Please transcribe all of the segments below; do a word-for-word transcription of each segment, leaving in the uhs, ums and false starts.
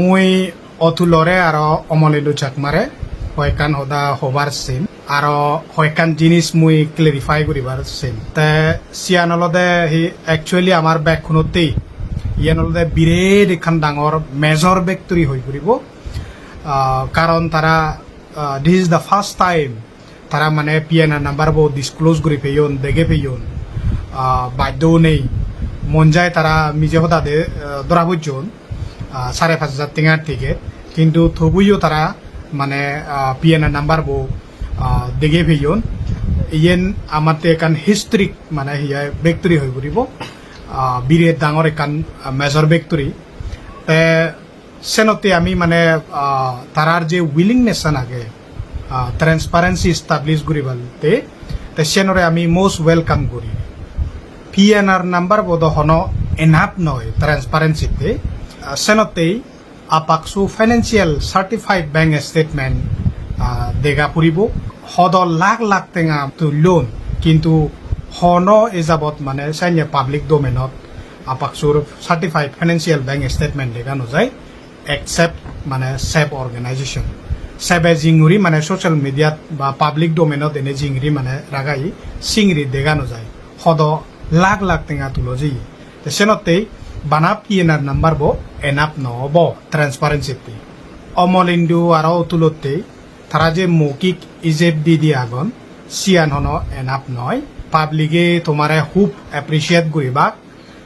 Mui Otulore aro Omolindu Chakmare hoyekkan hoda hobar sim, aro hoyekkan jinis mui clarify guribar sim. Te siyan olode hi, actually amar bekkunottei iyen olode biret ekkan dangor major victory hoi puribo. Ah, karon tara, ah, this is the first time tara mane P N R number bo disclose guri peyon, dege peyon, ah, baddo nei. Mon jai tara mije hoda de, ah, dora pojjon, ah, sare pach hajar tengar ticket. Kintu tobuyo tara mane, ah, P N R number bo, ah, dege peyon. Iyen amatte ekkan historic mane hi hoy victory hoi puribo. Ah, biret dangor ekkan, ah, major victory. Te senotte ami mane, ah, tarar je willingness an age, ah, transparency establish guribatte, te senore ami most welcome guri. P N R number bo do hono enough noi transparency te. Ah, senotte APCSU financial certified bank statement, ah, dega puribo. Hodo lakh lakh tenga tullon, kintu hono e jabot mane sanye public domain ot APCSUr certified financial bank statement dega no jai, except mane SEB organization. SEB e jinguri mane social media ba public domain ot ene jinguri mane ragai, singuri dega no jai. Hodo lakh lakh tenga tulo jeye. Te senottei bana P N R number bo enough no obo transparency te. Omolindu aro Otulottei tara je moukik ijeb di di agon, siyan hono enough noi. Public e tomare hub appreciate guribak.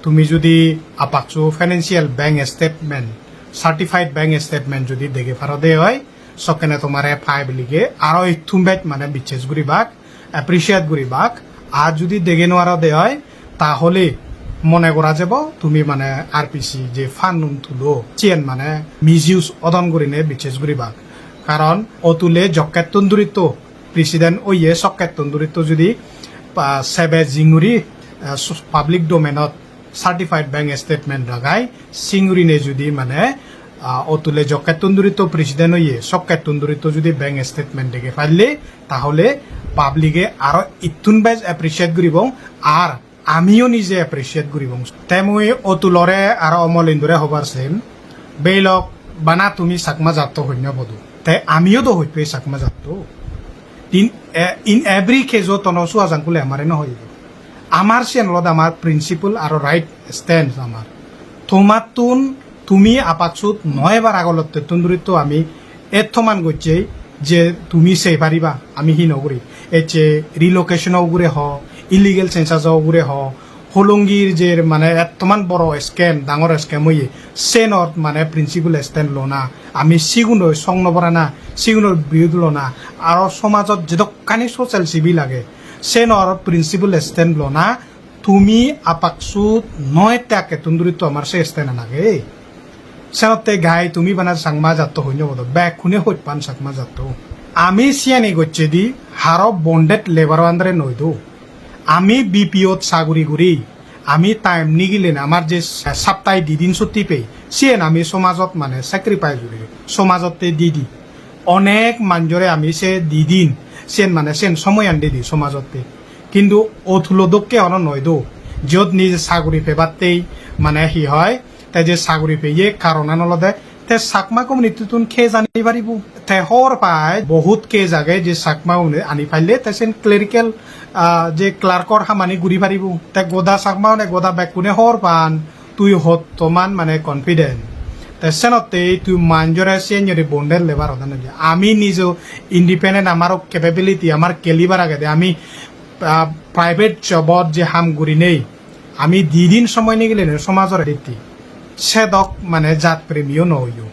Tumi judi APCSU financial bank statement, certified bank statement judi dege paro de oi, sokkene tomare public e aro ittum bej mane bicches guribak, appreciate guribak. Ar judi dege no paro de oi, tahole mone gora jebo tumi mane R P C je fund un tulo, siyen mane misuse odon gurine bicches guribak. Karon Otule jokkettun duritto president oye sokkettun duritto judi, ah, SEB e jinguri, ah, s-, public domain ot certified bank statement ragai, singurine judi mane, ah, Otule jokkettun duritto president oye sokkettun duritto judi bank statement dege palle, tahole public e aro ittun bej appreciate guribong. Ar amiyo nije appreciate guribong. Te mui Otulore aro Omolindure hobar sem, beilok bana tumi Chakma jatto honyo bodo. Te amiyo do hoipe Chakma jatto. In, eh, in every case o tono Suhas uncle e amare no hoibe. Amar siyen olode amar principle aro right stance amar. Tomattun tumi APCSU-t noi bar agolottettun duritto ami ettoman gocchei je tumi sei pariba, ami hi no guri. Ecche relocation o ugure ho, illegal census o ugure ho, Holongir je mane ettoman boro scam, dangor scam oye, senor mane principle stand lona, ami sigunor song no borana, sigunor birodh lona, aro somajot jedokkani social civil age, senor principle stand lona, tumi APCSU-t noi te akkettun duritto amar se stand an age. Senotte gai tumi bana Chakma jatto honyo bodo, bekkune hoj pan Chakma jatto. Ami siyani gocchedi haro bonded labour under-e noi do. Ami B P O-t saguri guri, ami time nigilene amar je saptai di din chutti pei, siyen ami somajot mane sacrifice guri, somajotte di di. Onek manjore ami se di din, siyen mane siyen somoyan di di somajotte. Kintu Otulo dokke hono noi do, jiyot nije saguri pebattei mane hi hoi, te je saguri peye karonan olode te Chakma community-tun case ani paribo. Te hobor pai bohut case age je Chakma-une ani palle te sen clerical, ah, je clerk-or hamani guri paribo. Te goda Chakma-une goda bekkune hobor pan tui hottoman mane confident. Te senotte tui manjore siyen jodi bonded labour hoda noi. Ami nijo independent, amaro capability, amar caliber agede, ami, ah, private job-ot je ham gurinei, ami di din somoy nigilene somajore ditti. Sedok mane jat premiyo no oyo.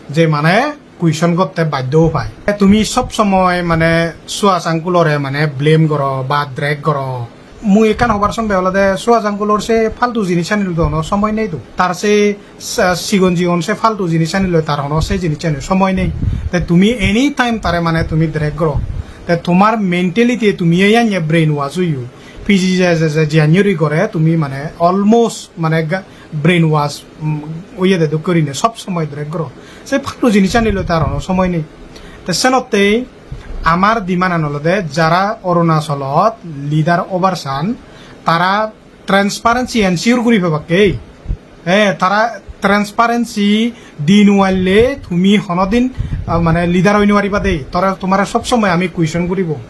Je mane question gotte baddo pai. Tumi sob somoy mane Suhas uncle-ore mane blame goro ba drag goro. Mui ekkan hobar sombe olode Suhas uncle-or se faltu jinisani loi do hono somoy nei do. Tar se sa-, sigon jigon se faltu jinisani loi tar hono se jinisani somoy nei. Te tumi anytime tare mane tumi drag goro. Te tomar mentality tumi eyanye brainwash oiyo. P G je je je jiyan yori gore tumi mane almost mane ga-, brainwash, mm, oyede dokke gurinei sob somoy drag goro. Se faltu jinisani loi tar hono somoy nei. Te senottei amar demand an olode jara Arunachalot leader obar san, tara transparency ensure guri pebakke. Eh, tara Transparency di nuaille tumi honodin, ah, mane leader oi nuariba dei. Tore, tomare sob somoi ami question guribo.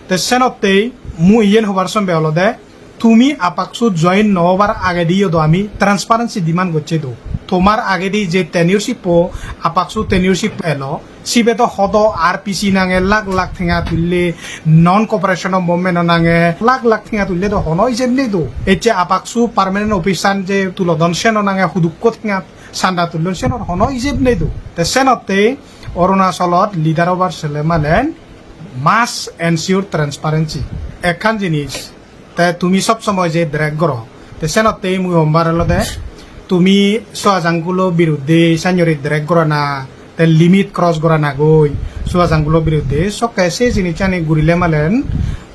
Te senottei mui iyen hobar sombe olode, tumi APCSU join no obar agedi yo do ami transparency demand gocche do. Tomar agedi je tenureship-o, APCSU tenureship elo, sibe do hodo R P C nange lakh lakh tenga tulle, non cooperation of movement-o nange lakh lakh tenga tulle do, hono ijeb nei do. Ecche APCSU permanent office-an je tulodon seno nange hudukko tenga sanda tullon, senor hono ijeb nei do. Te senottei Arunachalot leader obar sele malen must ensure transparency. Ekkan jinis, te tumi sob somoi je drag goro, te senottei mui hombar olode, tumi Shweta Jangkulo biruddhe sannori drag gorana, te limit cross gorana goi, Shweta Jangkulo biruddhe sokke se jinissani gurile malen,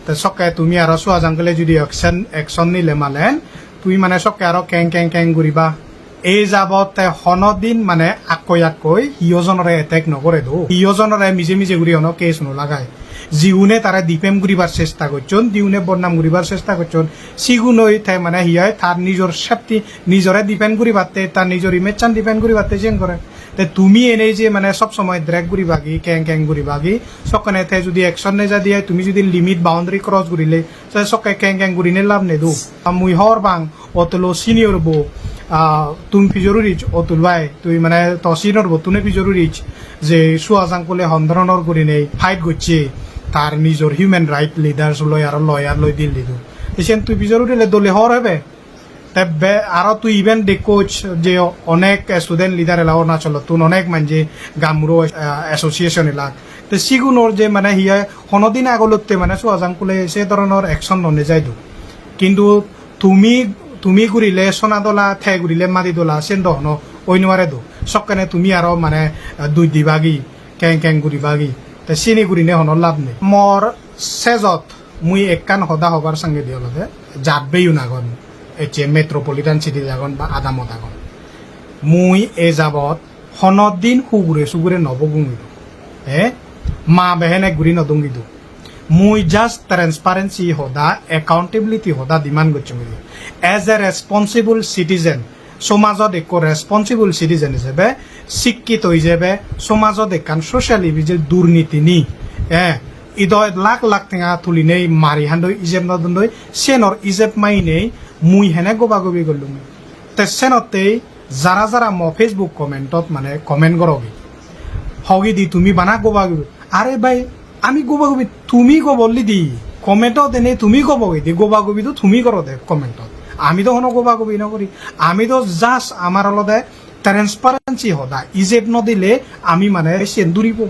te sokke tumi aro Shweta Jangkule judi action, action nile malen, tumi mane sokke aro keng keng keng guriba. Ei jabot te hono din mane akkoi akkoi hiyo jonore attack no gore do. Hiyo jonore mije mije guri hono case no lagai. Jiune tare defame guribar chesta gocchon, jiune bodnam guribar chesta gocchon, sigunoi te mane hi hoi, tar nijor safety, nijore defend guribatte, tar nijor image-chan defend guribatte siyen gore. Te tumi enei je mane sob somoi drag guribagi, keng keng guribagi, sokkene te judi action nejadi oi, tumi judi limit boundary cross gurile, te sokke keng keng gurine lab nei do. Ar mui hobor pang, Otulo senior bo, ah, tun pijor uris, Otul bhai, tui mane to senior bo tune pijor uris, je Shweta Jangkule hon dhoronor gurinei fight gocche, tar nijor human right leaders loi aro lawyer loi dil didu. Te siyen tui pijor urile dole hobor hebe. Te be-, aro tui iben dekkoch je onek student leader ela Arunachalottun, onek manje gaonbura, ah, association elak. Te sigunor je mane hi hoi, hono din agolotte mane Shweta Jangkule se dhoronor action no nejai do. Kintu tumi, tumi gurile sona dola, te gurile madi dola, sen do hono oi nuare do. Sokkene tumi aro mane, ah, dui dibagi, keng keng guribagi. Te sini gurine hono lab nei. Mor sejot mui ekkan hoda hobar sangedi olode, jat beyun agon, ecche metropolitan city agon ba adamot agon. Mui e jabot hono din hugure sugure no bogungi do. Eh? Ma behene guri no dungi do. Mui just transparency hoda, accountability hoda demand gocchongi. As a responsible citizen, somajot ekko responsible citizen ijebe, sikkito ijebe, somajot ekkan social ijebe je durniti ni, eh, ido lakh lakh tenga tulinei mari handoi ijeb no dondoi, senor ijeb mainei mui hene gobagobi gollung. Te senottei jara jara mo Facebook commentot mane comment gorogi. Hogidi tumi bana gobagobi. Are bhai, ami gobagobi tumi gobollidi. Commentot ene tumi gobogidi, gobagobi do tumi gorode commentot. Ami do hono gobagobi no gori. Ami do just amar olode transparency hoda. Ijeb no dile ami mane sen duribo.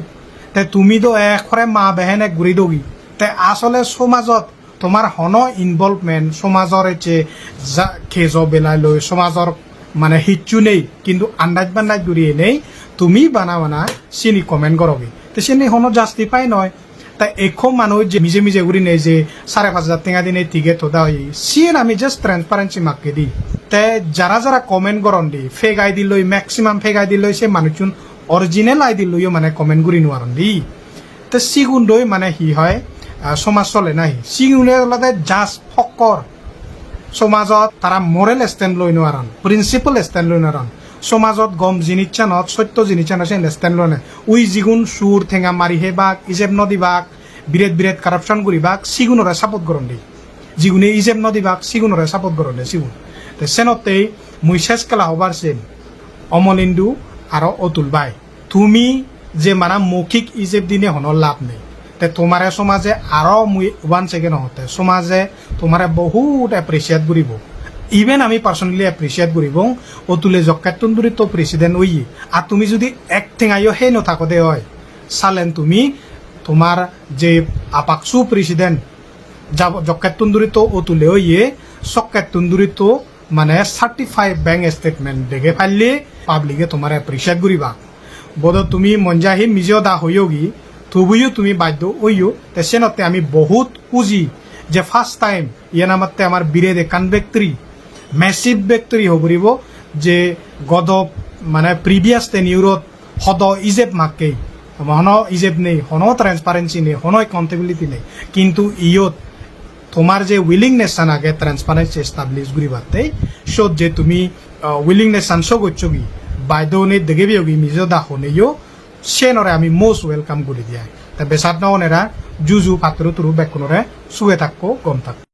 Te tumi do ekkore ma behene guri dogi. Te asole somajot tomar hono involvement, somajor ecche ja-, kejo belai loi, somajor mane hissu nei, kintu andaj bandaj guri enei tumi bana bana sini comment gorogi. Te sini hono justify noi. Te ekko manuj je mije mije gurinei je sare pach hajar tenga dinei ticket hoda oye, siyen ami just transparency makke di. Te jara jara comment goron di, fake I D loi, maximum fake I D loi se manuchun original I D loiyo mane comment guri nuaron di. Te sigun doi mane hi hoi, ah, somaj sole nahi? Sigun olode just fokkor. Somajot tara moral stand loi no aron, principle stand loi no aron. Somajot gom jinissanot, sotto jinissanot sen stand loi no. Ui jigun sur tenga mari hebak, ijeb no dibak, biret biret corruption guribak, sigunore support goron de. Jigune ijeb no dibak, sigunore support goron de sigun. Te senottei mui ses kela hobar sen, Omolindu aro Otul bhai. Tumi je mane mokhik ijeb dine hono lab nei. Te tomare somaje aro mui once again hotte, somaje tomare bohut appreciate guribo. Even ami personally appreciate guribong, Otule jokkettun duri to president oye. Ar tumi judi ek tengayo hei no thakode oi, salen tumi tomar je APCSU president jab-, jokkettun duri to Otule oye, sokkettun duri to mane certified bank statement dege palle public-e tomare appreciate guribak. Bodo tumi monja hi mijo da hoyogi, tubuyo tumi baddo oyo, te senotte ami bohut huji je first time iyan amatte amar biret ekkan victory, massive victory hoburibo je godo mane previous tenure-ot hodo ijeb makkei. Hono ijeb nei, hono transparency nei, hono accountability nei. Kintu iyot tomar je willingness an age transparency establish guribatte, siyot je tumi, ah, willingness an show gocchogi, Bai dogoni dege biyogi mijo da honeyo, siyenore ami most welcome guri di ai. Te besat no onera, juju patturu turu bekkunore suge takko, gom takko.